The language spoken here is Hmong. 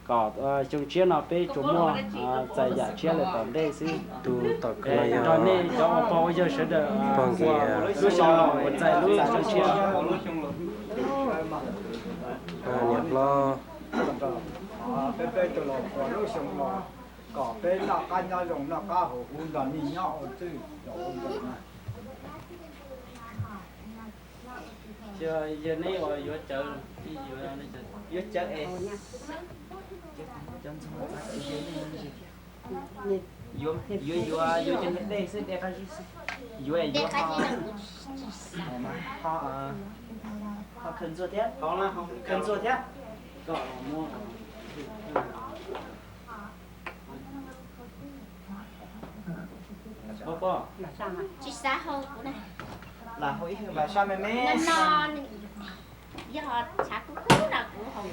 Tom xyoo tshiab no peb tsuas muaj txais yam tshiab lawm tom ntej xwb. Tus tom kawg no yog nrog nej cov ua pog ua yawg sawv daws pog Nkis lub xyoo no uas txais lub xyoo tshiab. Niam hlob, peb peb tug los ua lub xyoo no kom peb noj qab nyob zoo, noj qab haus huv nrog nej nyob ua twj los ua ntej na. Yog neb uas yuav cawv, yuav cawv es yuav yuav yuav cov niag dej xwb, dej qab zib xwb. Yuav yuav ho, ho khaws ntxuag thiab, khaws ntxuag thiab. Tsis xav hau kuv na. Lam hau ib hwj vam sab me me. No, no, yog tshav kub kub no kuv hau.